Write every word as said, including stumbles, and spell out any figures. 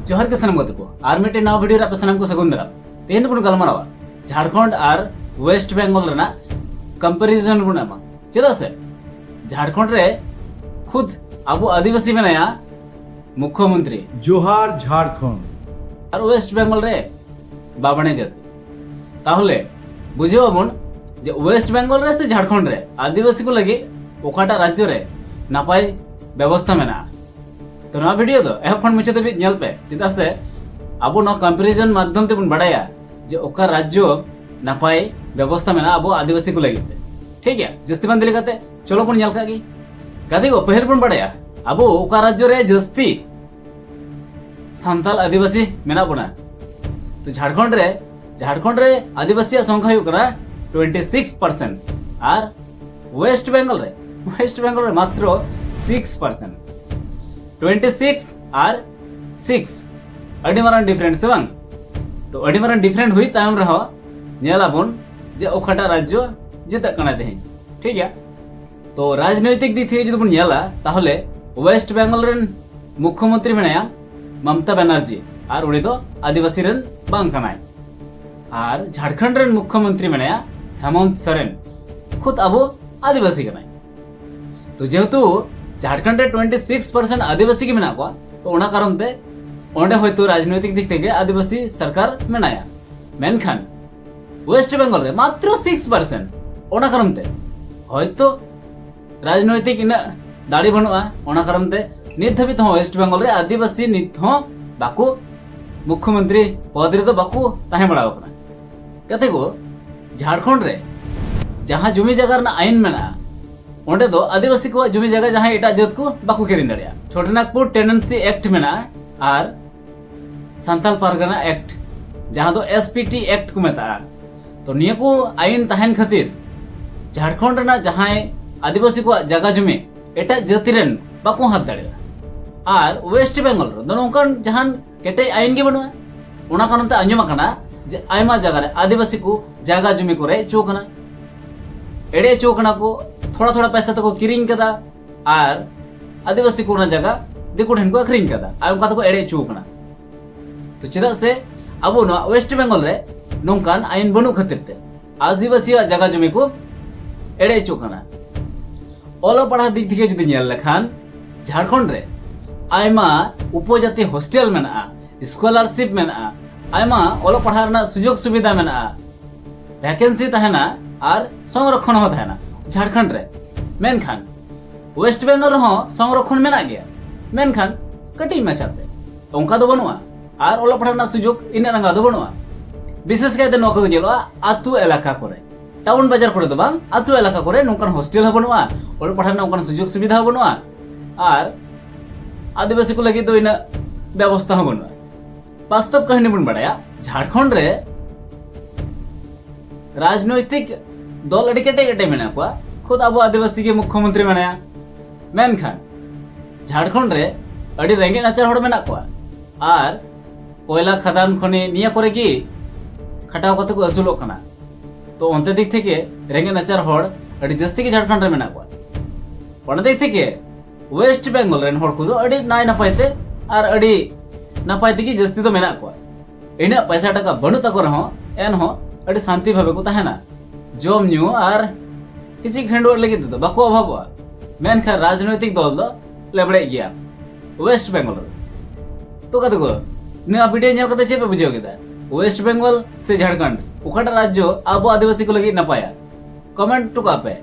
ᱡᱚᱦᱟᱨ ᱜᱮ ᱥᱟᱱᱟᱢ ᱜᱟᱛᱮ ᱠᱚ, ᱟᱨ ᱢᱤᱫᱴᱮᱱ ᱱᱟᱣᱟ ᱵᱷᱤᱰᱤᱭᱳ ᱨᱮ ᱟᱯᱮ ᱥᱟᱱᱟᱢ ᱠᱚ ᱥᱟᱹᱜᱩᱱ ᱫᱟᱨᱟᱢ᱾ ᱛᱮᱦᱮᱧ ᱫᱚᱵᱚᱱ ᱜᱟᱞᱢᱟᱨᱟᱣᱟ ᱡᱷᱟᱲᱠᱷᱚᱸᱰ ᱟᱨ ᱳᱭᱮᱥᱴ ᱵᱮᱝᱜᱚᱞ ᱨᱮᱱᱟᱜ ᱠᱚᱢᱯᱮᱨᱤᱡᱚᱱ ᱵᱚᱱ ᱮᱢᱟ᱾ ᱪᱮᱫᱟᱜ ᱥᱮ ᱡᱷᱟᱲᱠᱷᱚᱸᱰ ᱨᱮ ᱠᱷᱩᱫ ᱟᱵᱚ ᱟᱹᱫᱤᱵᱟᱹᱥᱤ ᱢᱮᱱᱟᱭᱟ ᱢᱩᱠᱷᱭᱚᱢᱚᱱᱛᱨᱤ, ᱡᱚᱦᱟᱨ ᱡᱷᱟᱲᱠᱷᱚᱸᱰ᱾ ᱟᱨ ᱳᱭᱮᱥᱴ ᱵᱮᱝᱜᱚᱞ ᱨᱮ ᱵᱟᱵᱟᱱᱮ ᱡᱟᱹᱛᱤ᱾ ᱛᱟᱦᱚᱞᱮ ᱵᱩᱡᱷᱟᱹᱣ ᱟᱵᱚᱱ ᱡᱮ ᱳᱭᱮᱥᱴ ᱵᱮᱝᱜᱚᱞ ᱨᱮ ᱥᱮ ᱡᱷᱟᱲᱠᱷᱚᱸᱰ ᱨᱮ ᱟᱹᱫᱤᱵᱟᱹᱥᱤ ᱠᱚ ᱞᱟᱹᱜᱤᱫ ᱚᱠᱟᱴᱟᱜ ᱨᱟᱡᱽᱡᱚ ᱨᱮ ᱱᱟᱯᱟᱭ ᱵᱮᱵᱚᱥᱛᱷᱟ ᱢᱮᱱᱟᱜᱼᱟ᱾ ᱛᱚ ᱱᱚᱣᱟ ᱵᱷᱤᱰᱤᱭᱳ ᱫᱚ ᱮᱦᱚᱵ ᱠᱷᱚᱱ ᱢᱩᱪᱟᱹᱫ ᱫᱷᱟᱹᱵᱤᱡ ᱧᱮᱞ ᱯᱮ, ᱪᱮᱫᱟᱜ ᱥᱮ ᱟᱵᱚ ᱱᱚᱣᱟ ᱠᱚᱢᱯᱮᱨᱤᱡᱚᱱ ᱢᱟᱫᱽᱫᱷᱚᱢ ᱛᱮᱵᱚᱱ ᱵᱟᱲᱟᱭᱟ ᱡᱮ ᱚᱠᱟ ᱨᱟᱡᱽᱡᱚ ᱱᱟᱯᱟᱭ ᱵᱮᱵᱚᱥᱛᱷᱟ ᱢᱮᱱᱟᱜᱼᱟ ᱟᱵᱚ ᱟᱹᱫᱤᱵᱟᱹᱥᱤ ᱠᱚ ᱞᱟᱹᱜᱤᱫ ᱛᱮ᱾ ᱴᱷᱤᱠ ᱜᱮᱭᱟ, ᱡᱟᱹᱥᱛᱤ ᱵᱟᱝ ᱫᱮᱨᱤ ᱠᱟᱛᱮ ᱪᱚᱞᱚ ᱵᱚᱱ ᱧᱮᱞ ᱠᱟᱜ ᱜᱮ᱾ ᱜᱟᱛᱮ ᱠᱚ, ᱯᱟᱹᱦᱤᱞ ᱵᱚᱱ ᱵᱟᱲᱟᱭᱟ ᱟᱵᱚ ᱚᱠᱟ ᱨᱟᱡᱽᱡᱚ ᱨᱮ ᱡᱟᱹᱥᱛᱤ ᱥᱟᱱᱛᱟᱞ ᱟᱹᱫᱤᱵᱟᱹᱥᱤ ᱢᱮᱱᱟᱜ ᱵᱚᱱᱟ᱾ ᱛᱚ ᱡᱷᱟᱲᱠᱷᱚᱸᱰ ᱨᱮ, ᱡᱷᱟᱲᱠᱷᱚᱸᱰ ᱨᱮ ᱟᱹᱫᱤᱵᱟᱹᱥᱤᱭᱟᱜ ᱥᱚᱝᱠᱷᱟ ᱦᱩᱭᱩᱜ ᱠᱟᱱᱟ ᱴᱩᱭᱮᱱᱴᱤ ᱥᱤᱠᱥ ᱯᱟᱨᱥᱮᱱᱴ, ᱟᱨ ᱳᱭᱮᱥᱴ ᱵᱮᱝᱜᱚᱞ ᱨᱮ, ᱳᱭᱮᱥᱴ ᱵᱮᱝᱜᱚᱞ ᱨᱮ ᱢᱟᱛᱨᱚ ᱥᱤᱠᱥ ᱯᱟᱨᱥᱮᱱᱴ᱾ ᱴᱩᱭᱮᱱᱴᱤ ᱥᱤᱠᱥ ᱟᱨ ᱥᱤᱠᱥ, ᱟᱹᱰᱤ ᱢᱟᱨᱟᱝ ᱰᱤᱯᱷᱟᱨᱮᱱᱴ ᱥᱮ ᱵᱟᱝ? ᱛᱚ ᱟᱹᱰᱤ ᱢᱟᱨᱟᱝ ᱰᱤᱯᱷᱟᱨᱮᱱᱴ ᱦᱩᱭ ᱛᱟᱭᱚᱢ ᱨᱮᱦᱚᱸ ᱧᱮᱞ ᱟᱵᱚᱱ ᱡᱮ ᱚᱠᱟᱴᱟᱜ ᱨᱟᱡᱽᱡᱚ ᱡᱤᱛᱟᱹᱜ ᱠᱟᱱᱟ ᱛᱮᱦᱮᱧ᱾ ᱴᱷᱤᱠ ᱜᱮᱭᱟ, ᱛᱚ ᱨᱟᱡᱽᱱᱳᱭᱛᱤᱠ ᱫᱤᱠ ᱛᱷᱮᱠᱮ ᱡᱩᱫᱤ ᱵᱚᱱ ᱧᱮᱞᱟ, ᱛᱟᱦᱚᱞᱮ ᱳᱭᱮᱥᱴ ᱵᱮᱝᱜᱚᱞ ᱨᱮᱱ ᱢᱩᱠᱷᱭᱚᱢᱚᱱᱛᱨᱤ ᱢᱮᱱᱟᱭᱟ ᱢᱚᱢᱚᱛᱟ ᱵᱟᱱᱟᱨᱡᱤ, ᱟᱨ ᱩᱱᱤ ᱫᱚ ᱟᱹᱫᱤᱵᱟᱹᱥᱤ ᱨᱮᱱ ᱵᱟᱝ ᱠᱟᱱᱟᱭ᱾ ᱟᱨ ᱡᱷᱟᱲᱠᱷᱚᱸᱰ ᱨᱮᱱ ᱢᱩᱠᱷᱭᱚᱢᱚᱱᱛᱨᱤ ᱢᱮᱱᱟᱭᱟ ᱦᱮᱢᱚᱱᱛ ᱥᱚᱨᱮᱱ, ᱠᱷᱩᱫ ᱟᱵᱚ ᱟᱹᱫᱤᱵᱟᱹᱥᱤ ᱠᱟᱱᱟᱭ᱾ ᱛᱚ ᱡᱮᱦᱮᱛᱩ ᱡᱷᱟᱲᱠᱷᱚᱸᱰ ᱨᱮ ᱴᱩᱭᱮᱱᱴᱤ ᱥᱤᱠᱥ ᱯᱟᱨᱥᱮᱱᱴ ᱟᱹᱫᱤᱵᱟᱹᱥᱤ ᱜᱮ ᱢᱮᱱᱟᱜ ᱠᱚᱣᱟ, ᱛᱚ ᱚᱱᱟ ᱠᱟᱨᱚᱱ ᱛᱮ ᱚᱸᱰᱮ ᱦᱚᱭᱛᱳ ᱨᱟᱡᱽᱱᱳᱭᱛᱤᱠ ᱫᱤᱠ ᱛᱷᱮᱠᱮ ᱟᱹᱫᱤᱵᱟᱹᱥᱤ ᱥᱚᱨᱠᱟᱨ ᱢᱮᱱᱟᱭᱟ᱾ ᱢᱮᱱᱠᱷᱟᱱ ᱳᱭᱮᱥᱴ ᱵᱮᱝᱜᱚᱞ ᱨᱮ ᱢᱟᱛᱨᱚ ᱥᱤᱠᱥ ᱯᱟᱨᱥᱮᱱᱴ, ᱚᱱᱟ ᱠᱟᱨᱚᱱ ᱛᱮ ᱦᱚᱭᱛᱳ ᱨᱟᱡᱽᱱᱳᱭᱛᱤᱠ ᱤᱱᱟᱹᱜ ᱫᱟᱲᱮ ᱵᱟᱹᱱᱩᱜᱼᱟ, ᱚᱱᱟ ᱠᱟᱨᱚᱱ ᱛᱮ ᱱᱤᱛ ᱫᱷᱟᱹᱵᱤᱡ ᱛᱮᱦᱚᱸ ᱳᱭᱮᱥᱴ ᱵᱮᱝᱜᱚᱞ ᱨᱮ ᱟᱹᱫᱤᱵᱟᱹᱥᱤ ᱱᱤᱛ ᱦᱚᱸ ᱵᱟᱠᱚ ᱢᱩᱠᱷᱭᱚᱢᱚᱱᱛᱨᱤ ᱯᱚᱫᱽ ᱨᱮᱫᱚ ᱵᱟᱠᱚ ᱛᱟᱦᱮᱸ ᱵᱟᱲᱟ ᱟᱠᱟᱱᱟ᱾ ᱜᱟᱛᱮ ᱠᱚ, ᱡᱷᱟᱲᱠᱷᱚᱸᱰ ᱨᱮ ᱡᱟᱦᱟᱸ ᱡᱩᱢᱤ ᱡᱟᱭᱜᱟ ᱨᱮᱱᱟᱜ ᱟᱭᱤᱱ ᱢᱮᱱᱟᱜᱼᱟ, ᱚᱸᱰᱮ ᱫᱚ ᱟᱹᱫᱤᱵᱟᱹᱥᱤ ᱠᱚᱣᱟᱜ ᱡᱩᱢᱤ ᱡᱟᱭᱜᱟ ᱡᱟᱦᱟᱸᱭ ᱮᱴᱟᱜ ᱡᱟᱹᱛ ᱠᱚ ᱵᱟᱠᱚ ᱠᱤᱨᱤᱧ ᱫᱟᱲᱮᱭᱟᱜᱼᱟ᱾ ᱪᱷᱳᱴᱳᱱᱟᱜᱽᱯᱩᱨ ᱴᱮᱱᱮᱱᱥᱤ ᱮᱠᱴ ᱢᱮᱱᱟᱜᱼᱟ ᱟᱨ ᱥᱟᱱᱛᱟᱞ ᱯᱟᱨᱜᱟᱱᱟ ᱮᱠᱴ, ᱡᱟᱦᱟᱸ ᱫᱚ ᱮᱥ ᱯᱤ ᱴᱤ ᱮᱠᱴ ᱠᱚ ᱢᱮᱛᱟᱜᱼᱟ᱾ ᱛᱚ ᱱᱤᱭᱟᱹ ᱠᱚ ᱟᱭᱤᱱ ᱛᱟᱦᱮᱱ ᱠᱷᱟᱹᱛᱤᱨ ᱡᱷᱟᱲᱠᱷᱚᱸᱰ ᱨᱮᱱᱟᱜ ᱡᱟᱦᱟᱸᱭ ᱟᱹᱫᱤᱵᱟᱹᱥᱤ ᱠᱚᱣᱟᱜ ᱡᱟᱭᱜᱟ ᱡᱩᱢᱤ ᱮᱴᱟᱜ ᱡᱟᱹᱛᱤ ᱨᱮᱱ ᱵᱟᱠᱚ ᱦᱟᱛ ᱫᱟᱲᱮᱭᱟᱜᱼᱟ᱾ ᱟᱨ ᱳᱭᱮᱥᱴ ᱵᱮᱝᱜᱚᱞ ᱨᱮᱫᱚ ᱱᱚᱝᱠᱟᱱ ᱡᱟᱦᱟᱱ ᱠᱮᱴᱮᱡ ᱟᱭᱤᱱ ᱜᱮ ᱵᱟᱹᱱᱩᱜᱼᱟ᱾ ᱚᱱᱟ ᱠᱟᱨᱚᱱ ᱛᱮ ᱟᱸᱡᱚᱢ ᱟᱠᱟᱱᱟ ᱡᱮ ᱟᱭᱢᱟ ᱡᱟᱭᱜᱟ ᱨᱮ ᱟᱹᱫᱤᱵᱟᱹᱥᱤ ᱠᱚ ᱡᱟᱭᱜᱟ ᱡᱩᱢᱤ ᱠᱚ ᱨᱮᱡ ᱦᱚᱪᱚ ᱠᱟᱱᱟ, ᱮᱲᱮ ᱦᱚᱪᱚ ᱠᱟᱱᱟ ᱠᱚ, ᱛᱷᱚᱲᱟ ᱛᱷᱚᱲᱟ ᱯᱚᱭᱥᱟ ᱛᱮᱠᱚ ᱠᱤᱨᱤᱧ ᱠᱟᱫᱟ ᱟᱨ ᱟᱹᱫᱤᱵᱟᱹᱥᱤ ᱠᱚ ᱚᱱᱟ ᱡᱟᱭᱜᱟ ᱫᱤᱠᱩ ᱴᱷᱮᱱ ᱠᱚ ᱟᱹᱠᱷᱨᱤᱧ ᱠᱟᱫᱟ ᱟᱨ ᱚᱱᱠᱟ ᱛᱮᱠᱚ ᱮᱲᱮ ᱦᱚᱪᱚ ᱠᱟᱱᱟ᱾ ᱛᱚ ᱪᱮᱫᱟᱜ ᱥᱮ ᱟᱵᱚ ᱱᱚᱣᱟ ᱳᱭᱮᱥᱴ ᱵᱮᱝᱜᱚᱞ ᱨᱮ ᱱᱚᱝᱠᱟᱱ ᱟᱭᱤᱱ ᱵᱟᱹᱱᱩᱜ ᱠᱷᱟᱹᱛᱤᱨ ᱛᱮ ᱟᱹᱫᱤᱵᱟᱹᱥᱤᱭᱟᱜ ᱡᱟᱭᱜᱟ ᱡᱚᱢᱤ ᱠᱚ ᱮᱲᱮ ᱦᱚᱪᱚᱜ ᱠᱟᱱᱟ᱾ ᱚᱞᱚᱜ ᱯᱟᱲᱦᱟᱜ ᱫᱤᱠ ᱛᱷᱮᱠᱮ ᱡᱩᱫᱤ ᱧᱮᱞ ᱞᱮᱠᱷᱟᱱ, ᱡᱷᱟᱲᱠᱷᱚᱸᱰ ᱨᱮ ᱟᱭᱢᱟ ᱩᱯᱚᱡᱟᱛᱤ ᱦᱳᱥᱴᱮᱞ ᱢᱮᱱᱟᱜᱼᱟ, ᱥᱠᱚᱞᱟᱨᱥᱤᱯ ᱢᱮᱱᱟᱜᱼᱟ, ᱟᱭᱢᱟ ᱚᱞᱚᱜ ᱯᱟᱲᱦᱟᱜ ᱨᱮᱱᱟᱜ ᱥᱩᱡᱳᱜᱽ ᱥᱩᱵᱤᱫᱷᱟ ᱢᱮᱱᱟᱜᱼᱟ, ᱵᱷᱮᱠᱮᱱᱥᱤ ᱛᱟᱦᱮᱱᱟ ᱟᱨ ᱥᱚᱝᱨᱚᱠᱷᱚᱱ ᱦᱚᱸ ᱛᱟᱦᱮᱱᱟ ᱡᱷᱟᱲᱠᱷᱚᱸᱰ ᱨᱮ᱾ ᱢᱮᱱᱠᱷᱟᱱ ᱳᱭᱮᱥᱴ ᱵᱮᱝᱜᱚᱞ ᱨᱮᱦᱚᱸ ᱥᱚᱝᱨᱚᱠᱷᱚᱱ ᱢᱮᱱᱟᱜ ᱜᱮᱭᱟ, ᱢᱮᱱᱠᱷᱟᱱ ᱠᱟᱹᱴᱤᱡ ᱢᱟᱪᱷᱟᱛᱮ, ᱚᱱᱠᱟ ᱫᱚ ᱵᱟᱹᱱᱩᱜᱼᱟ᱾ ᱟᱨ ᱚᱞᱚᱜ ᱯᱟᱲᱦᱟᱜ ᱨᱮᱱᱟᱜ ᱥᱩᱡᱳᱜᱽ ᱤᱱᱟᱹᱜ ᱨᱟᱸᱜᱟᱣ ᱫᱚ ᱵᱟᱹᱱᱩᱜᱼᱟ᱾ ᱵᱤᱥᱮᱥ ᱠᱟᱭᱛᱮ ᱱᱚᱣᱟ ᱠᱚᱫᱚ ᱧᱮᱞᱚᱜᱼᱟ ᱟᱹᱛᱩ ᱮᱞᱟᱠᱟ ᱠᱚᱨᱮ, ᱴᱟᱣᱩᱱ ᱵᱟᱡᱟᱨ ᱠᱚᱨᱮ ᱫᱚ ᱵᱟᱝ, ᱟᱹᱛᱩ ᱮᱞᱟᱠᱟ ᱠᱚᱨᱮ ᱱᱚᱝᱠᱟᱱ ᱦᱳᱥᱴᱮᱞ ᱦᱚᱸ ᱵᱟᱹᱱᱩᱜᱼᱟ, ᱚᱞᱚᱜ ᱯᱟᱲᱦᱟᱜ ᱨᱮᱱᱟᱜ ᱚᱱᱠᱟᱱ ᱥᱩᱡᱳᱜᱽ ᱥᱩᱵᱤᱫᱷᱟ ᱦᱚᱸ ᱵᱟᱹᱱᱩᱜᱼᱟ, ᱟᱨ ᱟᱹᱫᱤᱵᱟᱹᱥᱤ ᱠᱚ ᱞᱟᱹᱜᱤᱫ ᱫᱚ ᱤᱱᱟᱹᱜ ᱵᱮᱵᱚᱥᱛᱷᱟ ᱦᱚᱸ ᱵᱟᱹᱱᱩᱜᱼᱟ᱾ ᱵᱟᱥᱛᱚᱵ ᱠᱟᱹᱦᱱᱤ ᱵᱚᱱ ᱵᱟᱲᱟᱭᱟ, ᱡᱷᱟᱲᱠᱷᱚᱸᱰ ᱨᱮ ᱨᱟᱡᱽᱱᱳᱭᱛᱤᱠ ᱫᱚᱞ ᱟᱹᱰᱤ ᱠᱮᱴᱮᱡ ᱠᱮᱴᱮᱡ ᱢᱮᱱᱟᱜ ᱠᱚᱣᱟ᱾ ᱠᱷᱩᱫ ᱟᱵᱚ ᱟᱹᱫᱤᱵᱟᱹᱥᱤ ᱜᱮ ᱢᱩᱠᱷᱭᱚᱢᱚᱱᱛᱨᱤ ᱢᱮᱱᱟᱭᱟ᱾ ᱢᱮᱱᱠᱷᱟᱱ ᱡᱷᱟᱲᱠᱷᱚᱸᱰ ᱨᱮ ᱟᱹᱰᱤ ᱨᱮᱸᱜᱮᱡ ᱱᱟᱪᱟᱨ ᱦᱚᱲ ᱢᱮᱱᱟᱜ ᱠᱚᱣᱟ ᱟᱨ ᱠᱚᱭᱞᱟ ᱠᱷᱟᱫᱟᱱ ᱠᱷᱚᱱᱤ ᱱᱤᱭᱟᱹ ᱠᱚᱨᱮ ᱜᱮ ᱠᱷᱟᱴᱟᱣ ᱠᱟᱛᱮ ᱠᱚ ᱟᱹᱥᱩᱞᱚᱜ ᱠᱟᱱᱟ᱾ ᱛᱚ ᱚᱱᱛᱮ ᱫᱤᱠ ᱛᱷᱮᱠᱮ ᱨᱮᱸᱜᱮᱡ ᱱᱟᱪᱟᱨ ᱦᱚᱲ ᱟᱹᱰᱤ ᱡᱟᱹᱥᱛᱤ ᱜᱮ ᱡᱷᱟᱲᱠᱷᱚᱸᱰ ᱨᱮ ᱢᱮᱱᱟᱜ ᱠᱚᱣᱟ᱾ ᱚᱱᱟ ᱫᱤᱠ ᱛᱷᱮᱠᱮ ᱳᱭᱮᱥᱴ ᱵᱮᱝᱜᱚᱞ ᱨᱮᱱ ᱦᱚᱲ ᱠᱚᱫᱚ ᱟᱹᱰᱤ ᱱᱟᱭ ᱱᱟᱯᱟᱭ ᱛᱮ ᱟᱨ ᱟᱹᱰᱤ ᱱᱟᱯᱟᱭ ᱛᱮᱜᱮ ᱡᱟᱹᱥᱛᱤ ᱫᱚ ᱢᱮᱱᱟᱜ ᱠᱚᱣᱟ᱾ ᱤᱱᱟᱹᱜ ᱯᱚᱭᱥᱟ ᱴᱟᱠᱟ ᱵᱟᱹᱱᱩᱜ ᱛᱟᱠᱚ ᱨᱮᱦᱚᱸ ᱮᱱᱦᱚᱸ ᱟᱹᱰᱤ ᱥᱟᱱᱛᱤ ᱵᱷᱟᱵᱮ ᱠᱚ ᱛᱟᱦᱮᱱᱟ᱾ ᱡᱚᱢ ᱧᱩ ᱟᱨ ᱠᱤᱪᱷᱤ ᱠᱷᱟᱹᱸᱰᱣᱟᱹᱜ ᱞᱟᱹᱜᱤᱫ ᱛᱮᱫᱚ ᱵᱟᱠᱚ ᱚᱵᱷᱟᱵᱚᱜᱼᱟ᱾ ᱢᱮᱱᱠᱷᱟᱱ ᱨᱟᱡᱽᱱᱳᱭᱛᱤᱠ ᱫᱚᱞ ᱫᱚ ᱞᱮᱵᱲᱮᱡ ᱜᱮᱭᱟ ᱳᱭᱮᱥᱴ ᱵᱮᱝᱜᱚᱞ ᱨᱮ᱾ ᱛᱚ ᱜᱟᱛᱮ ᱠᱚ, ᱱᱚᱣᱟ ᱵᱷᱤᱰᱤᱭᱳ ᱧᱮᱞ ᱠᱟᱛᱮ ᱪᱮᱫ ᱯᱮ ᱵᱩᱡᱷᱟᱹᱣ ᱠᱮᱫᱟ? ᱳᱭᱮᱥᱴ ᱵᱮᱝᱜᱚᱞ ᱥᱮ ᱡᱷᱟᱲᱠᱷᱚᱸᱰ, ᱚᱠᱟᱴᱟᱜ ᱨᱟᱡᱽᱡᱚ ᱟᱵᱚ ᱟᱹᱫᱤᱵᱟᱹᱥᱤ ᱠᱚ ᱞᱟᱹᱜᱤᱫ ᱱᱟᱯᱟᱭᱟ? ᱠᱚᱢᱮᱱᱴ ᱦᱚᱴᱚ ᱠᱟᱜ ᱯᱮ᱾